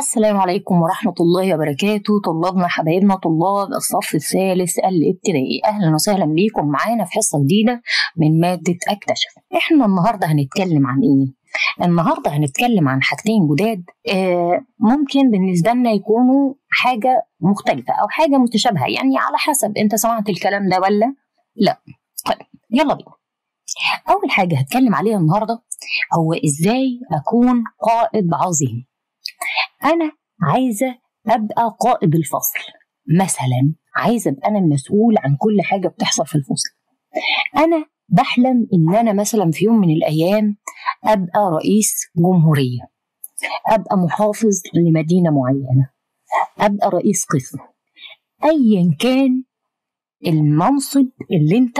السلام عليكم ورحمة الله وبركاته. طلابنا حبايبنا طلاب الصف الثالث الابتدائي، أهلا وسهلا بيكم معانا في حصة جديدة من مادة اكتشف. احنا النهاردة هنتكلم عن ايه؟ النهاردة هنتكلم عن حاجتين جداد ممكن بالنسبة لنا يكونوا حاجة مختلفة أو حاجة متشابهة، يعني على حسب انت سمعت الكلام ده ولا لا. طيب يلا بينا. أول حاجة هتكلم عليها النهاردة هو إزاي أكون قائد عظيم. أنا عايزة أبقى قائد الفصل مثلا، عايزة أبقى أنا المسؤول عن كل حاجة بتحصل في الفصل. أنا بحلم إن أنا مثلا في يوم من الأيام أبقى رئيس جمهورية، أبقى محافظ لمدينة معينة، أبقى رئيس قسم، أيا كان المنصب اللي أنت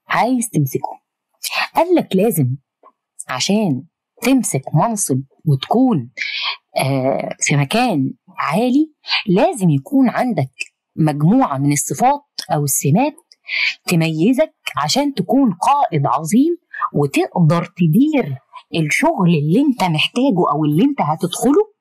عايز تمسكه. قال لك لازم عشان تمسك منصب وتكون في مكان عالي لازم يكون عندك مجموعة من الصفات أو السمات تميزك عشان تكون قائد عظيم وتقدر تدير الشغل اللي انت محتاجه أو اللي انت هتدخله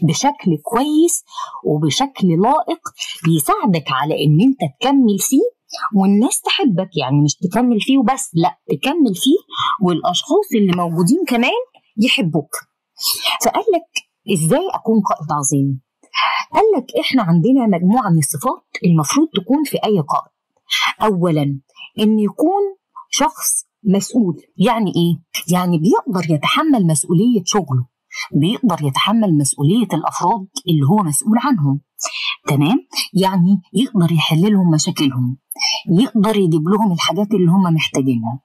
بشكل كويس وبشكل لائق بيساعدك على ان انت تكمل فيه والناس تحبك. يعني مش تكمل فيه وبس، لا تكمل فيه والأشخاص اللي موجودين كمان يحبوك. فقال لك ازاي اكون قائد عظيم؟ قال لك احنا عندنا مجموعة من الصفات المفروض تكون في اي قائد. اولا ان يكون شخص مسؤول. يعني ايه؟ يعني بيقدر يتحمل مسؤولية شغله، بيقدر يتحمل مسؤولية الافراد اللي هو مسؤول عنهم، تمام؟ يعني يقدر يحل لهم مشاكلهم، يقدر يجيب لهم الحاجات اللي هم محتاجينها،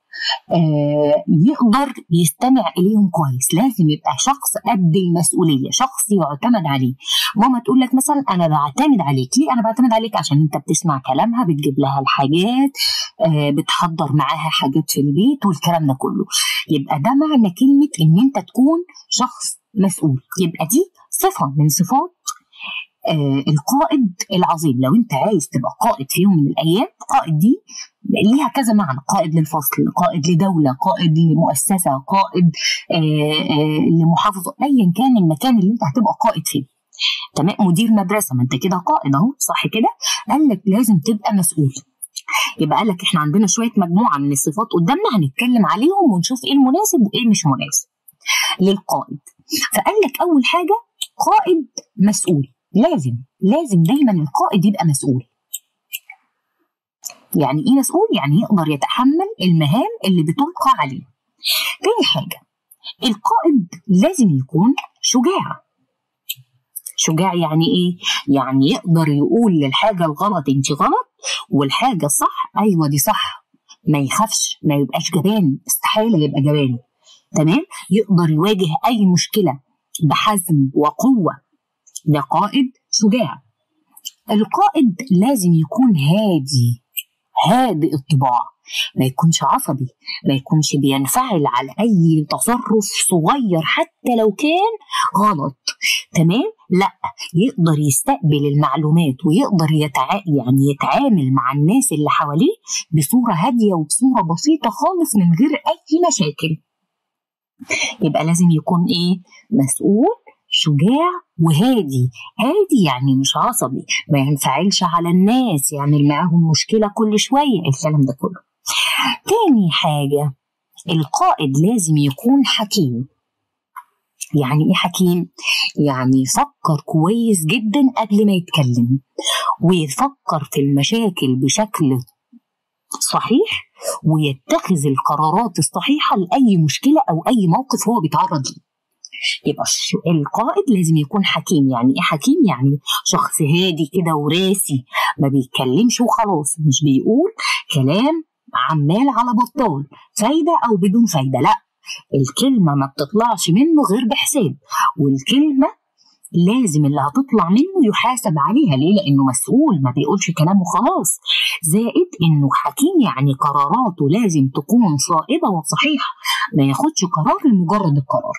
يقدر يستمع إليهم كويس. لازم يبقى شخص قد المسؤولية، شخص يعتمد عليه. ماما تقول لك مثلا أنا بعتمد عليك. ليه أنا بعتمد عليك؟ عشان أنت بتسمع كلامها، بتجيب لها الحاجات، بتحضر معاها حاجات في البيت والكلام ده كله. يبقى ده معنى كلمة إن أنت تكون شخص مسؤول. يبقى دي صفة من صفات القائد العظيم. لو انت عايز تبقى قائد في يوم من الايام، قائد دي ليها كذا معنى: قائد للفصل، قائد لدولة، قائد لمؤسسة، قائد لمحافظة، ايا كان المكان اللي انت هتبقى قائد فيه، تمام؟ مدير مدرسة، ما انت كده قائد اهو، صح كده؟ قال لك لازم تبقى مسؤول. يبقى قال لك احنا عندنا شوية مجموعة من الصفات قدامنا هنتكلم عليهم ونشوف ايه المناسب وايه مش مناسب للقائد. فقال لك اول حاجة قائد مسؤول. لازم دايما القائد يبقى مسؤول. يعني ايه مسؤول؟ يعني يقدر يتحمل المهام اللي بتلقى عليه. تاني حاجة القائد لازم يكون شجاع. شجاع يعني ايه؟ يعني يقدر يقول للحاجة الغلط انت غلط، والحاجة الصح ايوه دي صح، ما يخافش، ما يبقاش جبان، استحالة يبقى جبان، تمام؟ يقدر يواجه اي مشكلة بحزم وقوة. ده قائد شجاع. القائد لازم يكون هادي، هادئ الطباع، ما يكونش عصبي، ما يكونش بينفعل على أي تصرف صغير حتى لو كان غلط، تمام؟ لا، يقدر يستقبل المعلومات ويقدر يتعامل مع الناس اللي حواليه بصورة هادية وبصورة بسيطة خالص من غير أي مشاكل. يبقى لازم يكون إيه؟ مسؤول، شجاع، وهادي. هادي يعني مش عصبي، ما ينفعلش على الناس، يعمل معاهم مشكلة كل شوية، الكلام ده كله. تاني حاجة القائد لازم يكون حكيم. يعني ايه حكيم؟ يعني يفكر كويس جدا قبل ما يتكلم، ويفكر في المشاكل بشكل صحيح، ويتخذ القرارات الصحيحة لأي مشكلة أو أي موقف هو بيتعرض ليه. يبقى القائد لازم يكون حكيم. يعني ايه حكيم؟ يعني شخص هادي كده وراسي، ما بيتكلمش وخلاص، مش بيقول كلام عمال على بطال، فايدة او بدون فايدة، لا، الكلمة ما بتطلعش منه غير بحساب، والكلمة لازم اللي هتطلع منه يحاسب عليها. ليه؟ لانه مسؤول، ما بيقولش كلام وخلاص. زائد انه حكيم يعني قراراته لازم تكون صائبة وصحيحة، ما ياخدش قرار لمجرد القرار.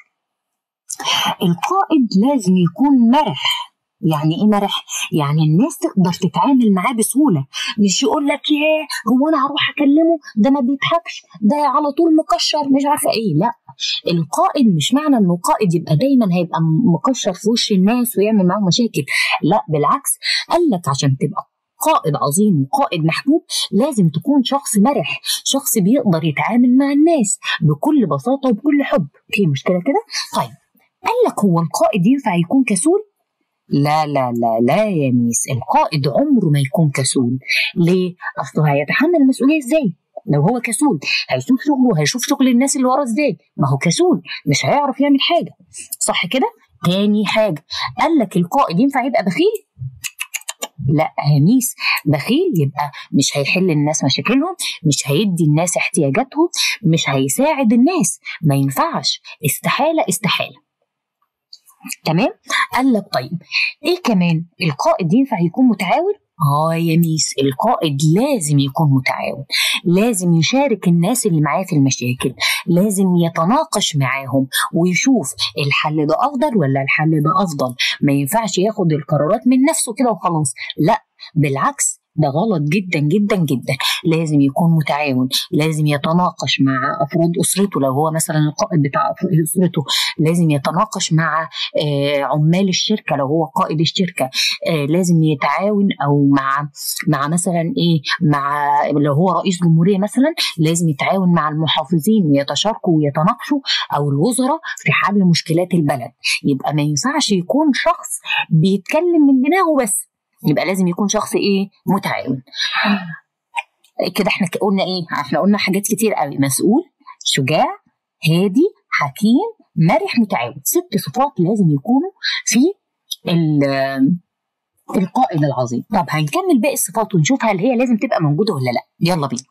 القائد لازم يكون مرح. يعني ايه مرح؟ يعني الناس تقدر تتعامل معاه بسهولة، مش يقول لك ياه هو انا هروح اكلمه ده ما بيضحكش، ده على طول مكشر، مش عارفه ايه. لا، القائد مش معنى انه قائد يبقى دايما هيبقى مكشر في وش الناس ويعمل معاهم مشاكل، لا بالعكس. قال لك عشان تبقى قائد عظيم وقائد محبوب لازم تكون شخص مرح، شخص بيقدر يتعامل مع الناس بكل بساطة وبكل حب. في مشكلة كده؟ طيب قال لك هو القائد ينفع يكون كسول؟ لا لا لا لا يا ميس، القائد عمره ما يكون كسول. ليه؟ أصله هيتحمل المسؤولية إزاي؟ لو هو كسول هيشوف شغله، هيشوف شغل الناس اللي وراه إزاي؟ ما هو كسول مش هيعرف يعمل حاجة، صح كده؟ تاني حاجة قال لك القائد ينفع يبقى بخيل؟ لا يا ميس، بخيل يبقى مش هيحل الناس مشاكلهم، مش هيدي الناس احتياجاتهم، مش هيساعد الناس، ما ينفعش، استحالة استحالة. تمام؟ قال لك طيب ايه كمان؟ القائد ينفع يكون متعاون؟ يا ميس، القائد لازم يكون متعاون، لازم يشارك الناس اللي معاه في المشاكل، لازم يتناقش معاهم ويشوف الحل ده افضل ولا الحل ده افضل، ما ينفعش ياخد القرارات من نفسه كده وخلاص، لا بالعكس ده غلط جدا جدا جدا. لازم يكون متعاون، لازم يتناقش مع افراد اسرته لو هو مثلا القائد بتاع اسرته، لازم يتناقش مع عمال الشركة لو هو قائد الشركة، لازم يتعاون او مع مثلا ايه، مع لو هو رئيس جمهورية مثلا لازم يتعاون مع المحافظين ويتشاركوا ويتناقشوا او الوزراء في حل مشكلات البلد. يبقى ما ينفعش يكون شخص بيتكلم من دماغه بس، يبقى لازم يكون شخص ايه؟ متعاون. كده احنا قلنا ايه؟ احنا قلنا حاجات كتير قوي: مسؤول، شجاع، هادي، حكيم، مرح، متعاون. 6 صفات لازم يكونوا في القائد العظيم. طب هنكمل باقي الصفات ونشوف هل هي لازم تبقى موجودة ولا لا. يلا بينا.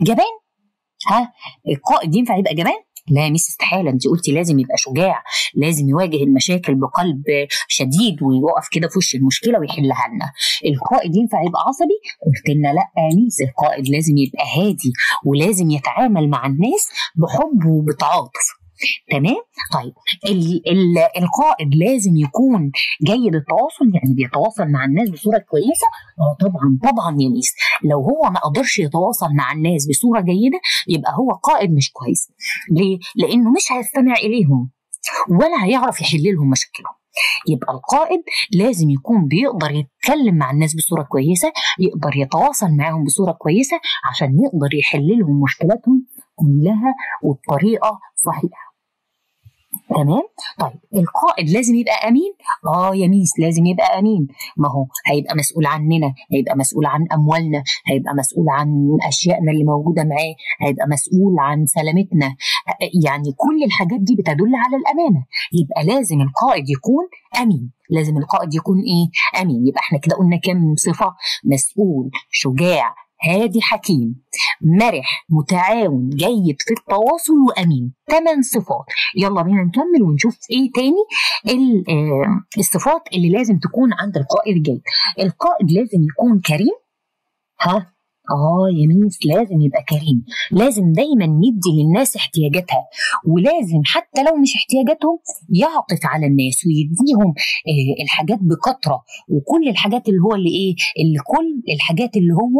جبان؟ ها، القائد ينفع يبقى جبان؟ لا يا ميس استحالة، انت قلتي لازم يبقى شجاع، لازم يواجه المشاكل بقلب شديد ويقف كده في وش المشكلة ويحلها لنا. القائد ينفع يبقى عصبي؟ قلت لنا لا يا ميس، القائد لازم يبقى هادي ولازم يتعامل مع الناس بحب وبتعاطف. تمام؟ طيب القائد لازم يكون جيد التواصل، يعني بيتواصل مع الناس بصورة كويسة. طبعا طبعا يا ميس، لو هو ما قدرش يتواصل مع الناس بصورة جيدة يبقى هو قائد مش كويس. ليه؟ لانه مش هيستمع اليهم ولا هيعرف يحل لهم مشاكلهم. يبقى القائد لازم يكون بيقدر يتكلم مع الناس بصورة كويسة، يقدر يتواصل معاهم بصورة كويسة عشان يقدر يحل لهم مشكلاتهم كلها وبطريقة صحيحه. تمام؟ طيب القائد لازم يبقى امين؟ يا ميس لازم يبقى امين، ما هو هيبقى مسؤول عننا، هيبقى مسؤول عن اموالنا، هيبقى مسؤول عن اشيائنا اللي موجودة معاه، هيبقى مسؤول عن سلامتنا، يعني كل الحاجات دي بتدل على الامانة. يبقى لازم القائد يكون امين، لازم القائد يكون ايه؟ امين. يبقى احنا كده قلنا كام صفة؟ مسؤول، شجاع، هادي، حكيم، مرح، متعاون، جيد في التواصل، وامين. 8 صفات. يلا بينا نكمل ونشوف ايه تاني الصفات اللي لازم تكون عند القائد الجيد. القائد لازم يكون كريم. ها؟ يا ميس لازم يبقى كريم، لازم دايما يدي للناس احتياجاتها، ولازم حتى لو مش احتياجاتهم يعطف على الناس ويديهم الحاجات بكثرة، وكل الحاجات اللي هو اللي ايه، اللي كل الحاجات اللي هو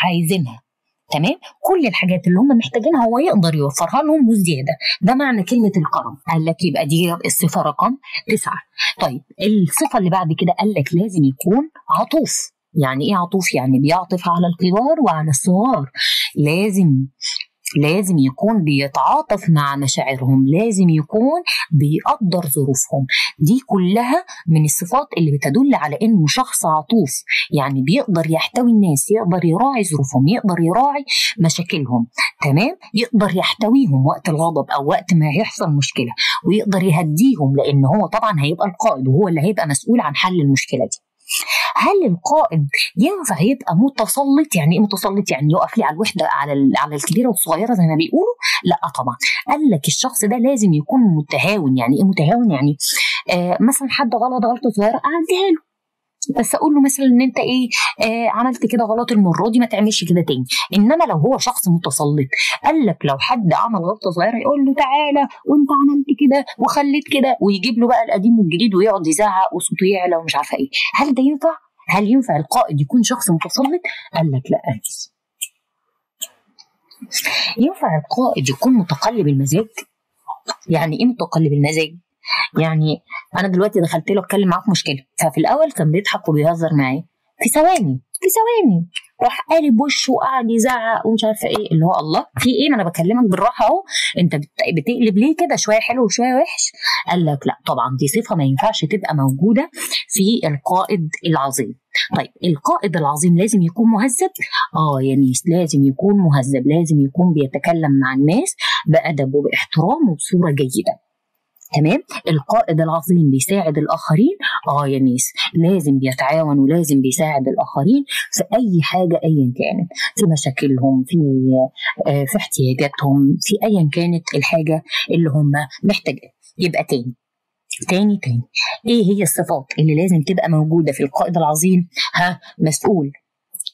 عايزينها. تمام؟ كل الحاجات اللي هم محتاجينها هو يقدر يوفرها لهم وزيادة. ده معنى كلمة الكرم. قال لك يبقى دي الصفة رقم 9. طيب الصفة اللي بعد كده قال لك لازم يكون عطوف. يعني ايه عطوف؟ يعني بيعطف على الكبار وعلى الصغار، لازم يكون بيتعاطف مع مشاعرهم، لازم يكون بيقدر ظروفهم. دي كلها من الصفات اللي بتدل على انه شخص عطوف، يعني بيقدر يحتوي الناس، يقدر يراعي ظروفهم، يقدر يراعي مشاكلهم. تمام؟ يقدر يحتويهم وقت الغضب او وقت ما يحصل مشكلة، ويقدر يهديهم، لان هو طبعا هيبقى القائد وهو اللي هيبقى مسؤول عن حل المشكلة دي. هل القائد ينفع يبقى متسلط؟ يعني ايه متسلط؟ يعني يقف لي على الوحدة، على الكبيرة والصغيرة زي ما بيقولوا؟ لا طبعا. قال لك الشخص ده لازم يكون متهاون. يعني ايه متهاون؟ يعني مثلا حد غلط غلطه صغيرة اعديها له، بس اقول له مثلا ان انت ايه عملت كده غلط المرة دي، ما تعملش كده تاني. انما لو هو شخص متسلط، قال لك لو حد عمل غلطه صغيرة يقول له تعالى وانت عملت كده وخليت كده، ويجيب له بقى القديم والجديد ويقعد يزعق وصوته يعلى ومش عارفه ايه. هل ده ينفع؟ هل ينفع القائد يكون شخص متسلط؟ قال لك لا. ينفع القائد يكون متقلب المزاج؟ يعني ايه متقلب المزاج؟ يعني انا دلوقتي دخلت له اتكلم معاه في مشكلة، ففي الاول كان بيضحك وبيهزر معايا، في ثواني في ثواني راح قالب وشه وقعد يزعق ومش عارفه ايه، اللي هو الله في ايه، ما انا بكلمك بالراحة اهو، انت بتقلب ليه كده، شوية حلو وشوية وحش؟ قال لك لا طبعا دي صفة ما ينفعش تبقى موجودة في القائد العظيم. طيب القائد العظيم لازم يكون مهذب؟ يعني لازم يكون مهذب، لازم يكون بيتكلم مع الناس بأدب وباحترام وبصوره جيدة. تمام. القائد العظيم بيساعد الآخرين؟ يا ميس لازم بيتعاون ولازم بيساعد الآخرين في أي حاجة أيا كانت، في مشاكلهم، في احتياجاتهم، في أيا كانت الحاجة اللي هم محتاجينها. يبقى تاني تاني تاني إيه هي الصفات اللي لازم تبقى موجودة في القائد العظيم؟ مسؤول،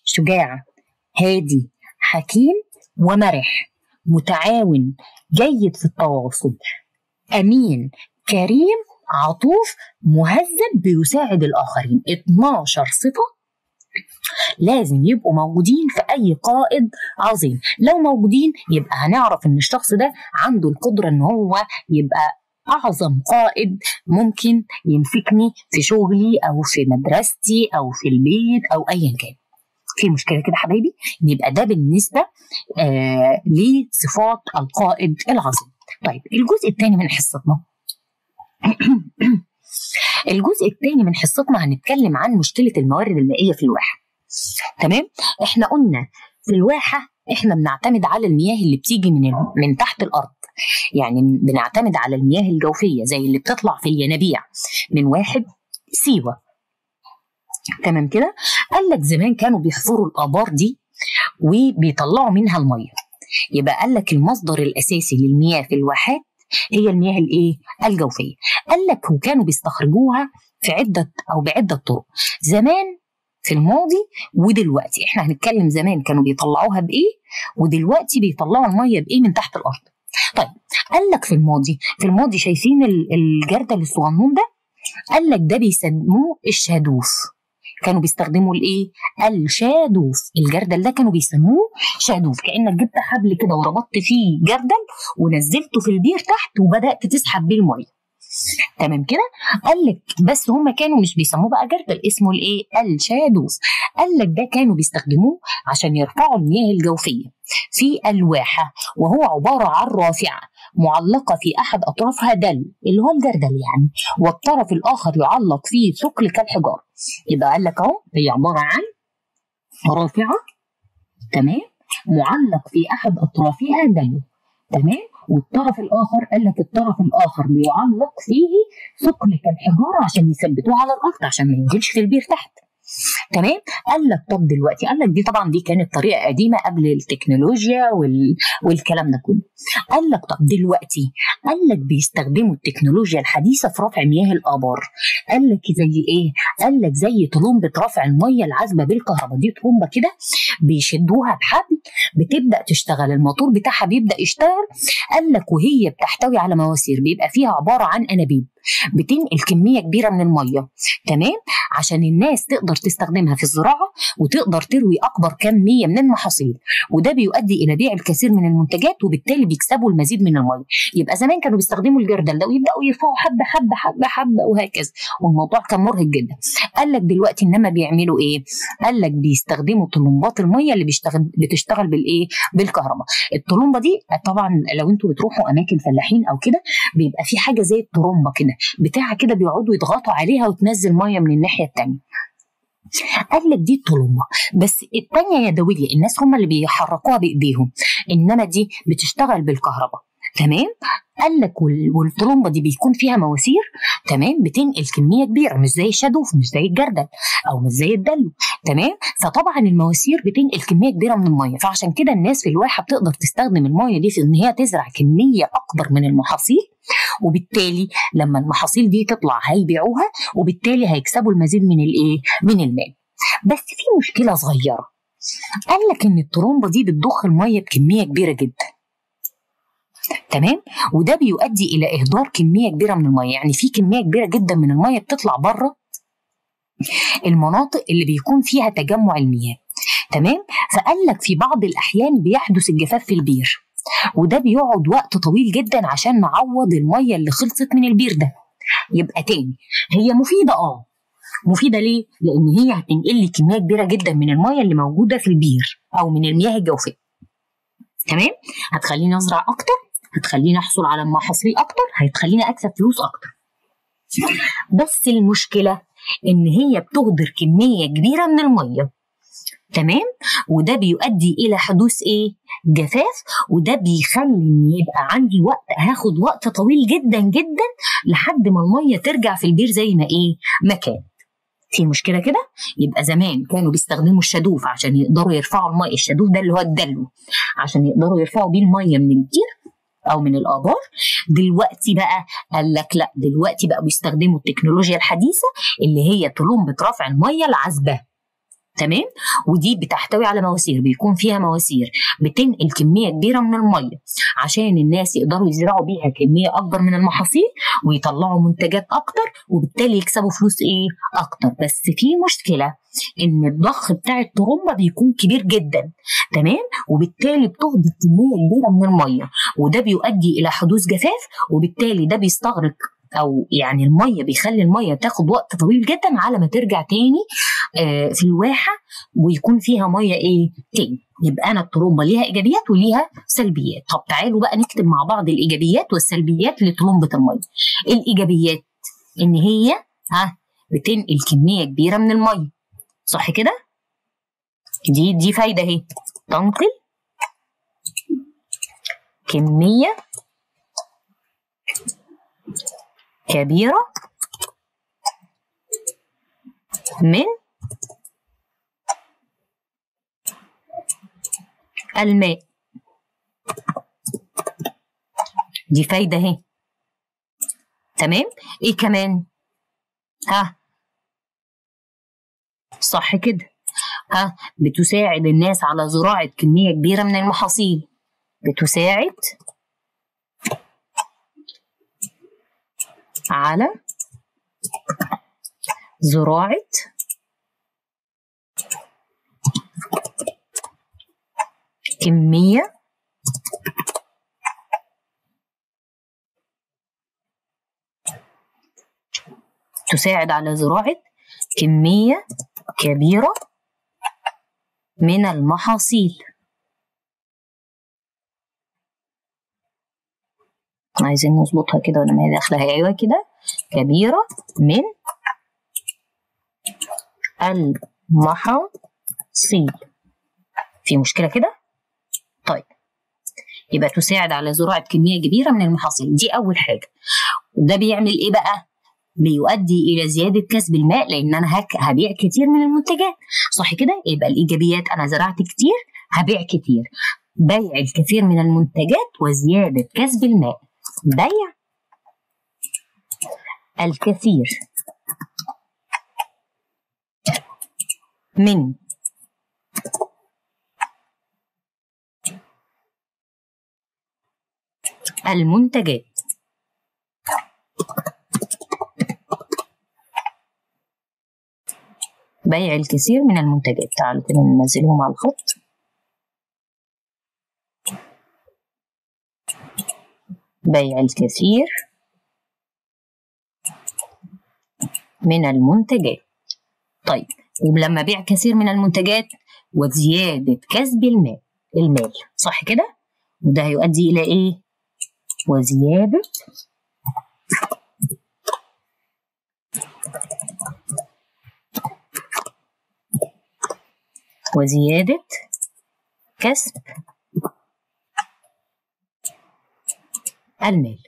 شجاع، هادي، حكيم ومرح، متعاون، جيد في التواصل، أمين، كريم، عطوف، مهذب، بيساعد الآخرين. 12 صفة لازم يبقوا موجودين في أي قائد عظيم. لو موجودين يبقى هنعرف إن الشخص ده عنده القدرة إن هو يبقى أعظم قائد ممكن يمسكني في شغلي أو في مدرستي أو في البيت أو أيا كان. في مشكلة كده حبايبي؟ يبقى ده بالنسبة لصفات القائد العظيم. طيب الجزء الثاني من حصتنا الجزء الثاني من حصتنا هنتكلم عن مشكلة الموارد المائية في الواحة. تمام؟ احنا قلنا في الواحة احنا بنعتمد على المياه اللي بتيجي من تحت الأرض، يعني بنعتمد على المياه الجوفية زي اللي بتطلع في الينابيع من واحد سيوة. تمام كده؟ قال لك زمان كانوا بيحفروا الآبار دي وبيطلعوا منها المية. يبقى قال لك المصدر الأساسي للمياه في الواحات هي المياه الايه؟ الجوفية. قال لك وكانوا بيستخرجوها في عدة أو بعدة طرق زمان في الماضي ودلوقتي. احنا هنتكلم زمان كانوا بيطلعوها بإيه ودلوقتي بيطلعوا المية بإيه من تحت الأرض. طيب قال لك في الماضي، في الماضي شايفين الجردل الصغنون ده؟ قال لك ده بيسموه الشادوف. كانوا بيستخدموا الايه؟ الشادوف. الجردل ده كانوا بيسموه شادوف، كأنك جبت حبل كده وربطت فيه جردل ونزلته في البير تحت وبدأت تسحب بيه المية. تمام كده؟ قال لك بس هما كانوا مش بيسموه بقى جردل، اسمه الايه؟ الشادوف. قال لك ده كانوا بيستخدموه عشان يرفعوا المياه الجوفيه في الواحه، وهو عبارة عن رافعه معلقه في احد اطرافها دل اللي هو الجردل يعني، والطرف الاخر يعلق فيه ثقل كالحجارة. يبقى قال لك اهو هي عبارة عن رافعه، تمام، معلق في احد اطرافها دل، تمام، والطرف الاخر قال لك الطرف الاخر بيعلق فيه ثقل كالحجارة عشان يثبتوه على الارض عشان ما ينزلش في البير تحت. تمام؟ قال لك طب دلوقتي قال لك دي طبعا دي كانت طريقه قديمة قبل التكنولوجيا والكلام ده كله. قال لك طب دلوقتي قال لك بيستخدموا التكنولوجيا الحديثة في رفع مياه الابار. قال لك زي ايه؟ قال لك زي طلمبه رفع المية العذبة بالكهرباء. دي طلمبه كده بيشدوها بحبل بتبدا تشتغل، الموتور بتاعها بيبدا يشتغل. قال لك وهي بتحتوي على مواسير بيبقى فيها عبارة عن انابيب بتنقل كمية كبيرة من المية، تمام، عشان الناس تقدر تستخدمها في الزراعة وتقدر تروي اكبر كمية من المحاصيل، وده بيؤدي الى بيع الكثير من المنتجات وبالتالي بيكسبوا المزيد من المية. يبقى زمان كانوا بيستخدموا الجردل ده ويبداوا يرفعوا حبه حبه حبه حبه وهكذا، والموضوع كان مرهق جدا. قال لك دلوقتي انما بيعملوا ايه؟ قال لك بيستخدموا طلمبات المية اللي بتشتغل بالايه؟ بالكهرباء. الطلمبه دي طبعا لو انتوا بتروحوا اماكن فلاحين او كده بيبقى في حاجة زي الطرمبه كده بتاعه كده بيقعدوا يضغطوا عليها وتنزل مية من الناحية الثانية. قال لك دي الطلمبه، بس الثانية يدوية، الناس هم اللي بيحركوها بايديهم، انما دي بتشتغل بالكهرباء. تمام؟ قال لك والطلمبه دي بيكون فيها مواسير، تمام، بتنقل كمية كبيرة، مش زي الشادوف، مش زي الجردل او مش زي الدلو، تمام؟ فطبعا المواسير بتنقل كمية كبيرة من المية، فعشان كده الناس في الواحه بتقدر تستخدم المية دي في ان هي تزرع كمية اكبر من المحاصيل، وبالتالي لما المحاصيل دي تطلع هيبيعوها وبالتالي هيكسبوا المزيد من الايه؟ من المال. بس في مشكلة صغيرة، قال لك ان الطرمبه دي بتضخ المية بكمية كبيرة جدا، تمام، وده بيؤدي الى اهدار كمية كبيرة من المية، يعني في كمية كبيرة جدا من المية بتطلع بره المناطق اللي بيكون فيها تجمع المياه، تمام. فقال لك في بعض الاحيان بيحدث الجفاف في البير، وده بيقعد وقت طويل جدا عشان نعوض المية اللي خلصت من البير ده. يبقى تاني هي مفيدة، مفيدة ليه؟ لان هي هتنقل لي كمية كبيرة جدا من المية اللي موجودة في البير او من المياه الجوفيه. تمام؟ هتخليني ازرع اكتر، هتخليني احصل على محاصيل اكتر، هتخليني اكسب فلوس اكتر. بس المشكلة ان هي بتهدر كمية كبيرة من المية. تمام؟ وده بيؤدي الى حدوث ايه؟ جفاف. وده بيخلي ان يبقى عندي وقت، هاخد وقت طويل جدا جدا لحد ما المية ترجع في البير زي ما ايه؟ ما كانت. في مشكلة كده؟ يبقى زمان كانوا بيستخدموا الشادوف عشان يقدروا يرفعوا المية، الشادوف ده اللي هو الدلو، عشان يقدروا يرفعوا بيه المية من البير او من الابار. دلوقتي بقى قال لك لا، دلوقتي بقى بيستخدموا التكنولوجيا الحديثة اللي هي طلمبه رفع المية العذبة. تمام؟ ودي بتحتوي على مواسير، بيكون فيها مواسير بتنقل كمية كبيرة من المية عشان الناس يقدروا يزرعوا بيها كمية اكبر من المحاصيل ويطلعوا منتجات اكتر، وبالتالي يكسبوا فلوس ايه؟ اكتر. بس في مشكلة ان الضخ بتاع الطرمبه بيكون كبير جدا. تمام؟ وبالتالي بتهدر كمية كبيرة من المية، وده بيؤدي الى حدوث جفاف، وبالتالي ده بيستغرق او يعني المية، بيخلي المية تاخد وقت طويل جدا على ما ترجع تاني في الواحه ويكون فيها مية ايه تاني. يبقى انا الطرمبه ليها ايجابيات وليها سلبيات. طب تعالوا بقى نكتب مع بعض الايجابيات والسلبيات لطرمبه المية. الايجابيات ان هي بتنقل كمية كبيرة من المية، صح كده؟ دي فايده اهي، تنقل كمية كبيرة من الماء، دي فايدة اهي. تمام؟ ايه كمان؟ صح كده، بتساعد الناس على زراعة كمية كبيرة من المحاصيل، بتساعد على زراعة كمية تساعد على زراعة كمية كبيرة من المحاصيل. عايزين نظبطها كده ولا ما هي داخله؟ ايوه كده، كبيرة من المحاصيل. في مشكلة كده؟ طيب يبقى تساعد على زراعة كمية كبيرة من المحاصيل، دي اول حاجة. وده بيعمل ايه بقى؟ بيؤدي الى زيادة كسب الماء، لان انا هبيع كتير من المنتجات، صح كده؟ يبقى الايجابيات انا زرعت كتير هبيع كتير، بيع الكثير من المنتجات وزيادة كسب الماء، بيع الكثير من المنتجات. بيع الكثير من المنتجات. تعالوا كده ننزلهم على الخط. بيع الكثير من المنتجات. طيب ولما بيع كثير من المنتجات وزيادة كسب المال، صح كده؟ وده هيؤدي إلى إيه؟ وزيادة كسب المال.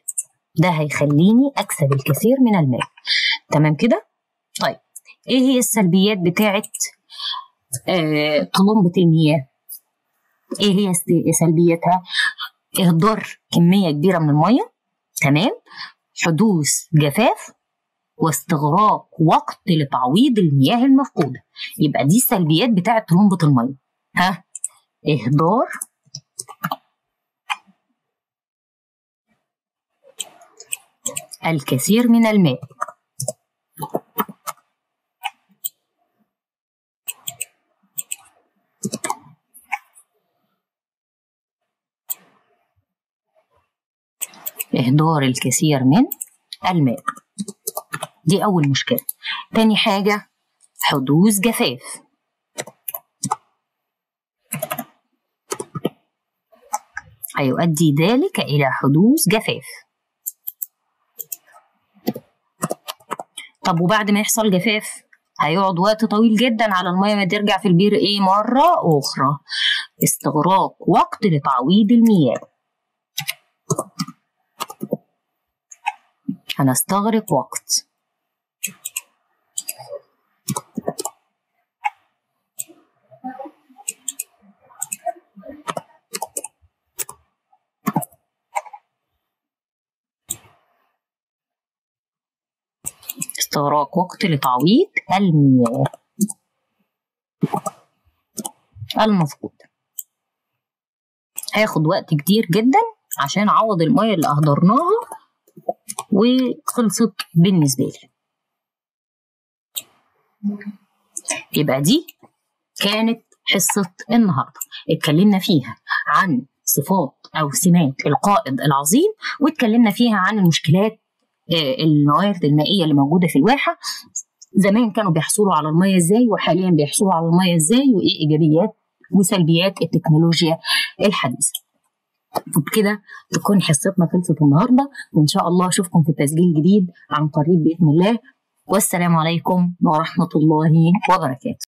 ده هيخليني أكسب الكثير من المال. تمام كده؟ طيب إيه هي السلبيات بتاعت طلمبة المياه؟ إيه هي سلبياتها؟ إهدار كمية كبيرة من المية، تمام، حدوث جفاف، واستغراق وقت لتعويض المياه المفقودة. يبقى دي السلبيات بتاعت طلمبة المية. ها، إهدار الكثير من الماء، إهدار الكثير من الماء، دي أول مشكلة. تاني حاجة حدوث جفاف. هيؤدي ذلك إلى حدوث جفاف. طب وبعد ما يحصل جفاف هيقعد وقت طويل جدا على المية ما ترجع في البير ايه مرة أخرى. استغراق وقت لتعويض المياه. هنستغرق وقت. استغراق وقت لتعويض المياه المفقودة. هياخد وقت كتير جدا عشان اعوض المياه اللي اهدرناها وخلصت بالنسبة لي. يبقى دي كانت حصة النهاردة، اتكلمنا فيها عن صفات أو سمات القائد العظيم، واتكلمنا فيها عن المشكلات الموارد المائية اللي موجودة في الواحة. زمان كانوا بيحصلوا على المية ازاي، وحاليا بيحصلوا على المية ازاي، وايه ايجابيات وسلبيات التكنولوجيا الحديثة. وبكده تكون حصتنا خلصت النهارده، وان شاء الله اشوفكم في تسجيل جديد عن قريب باذن الله. والسلام عليكم ورحمة الله وبركاته.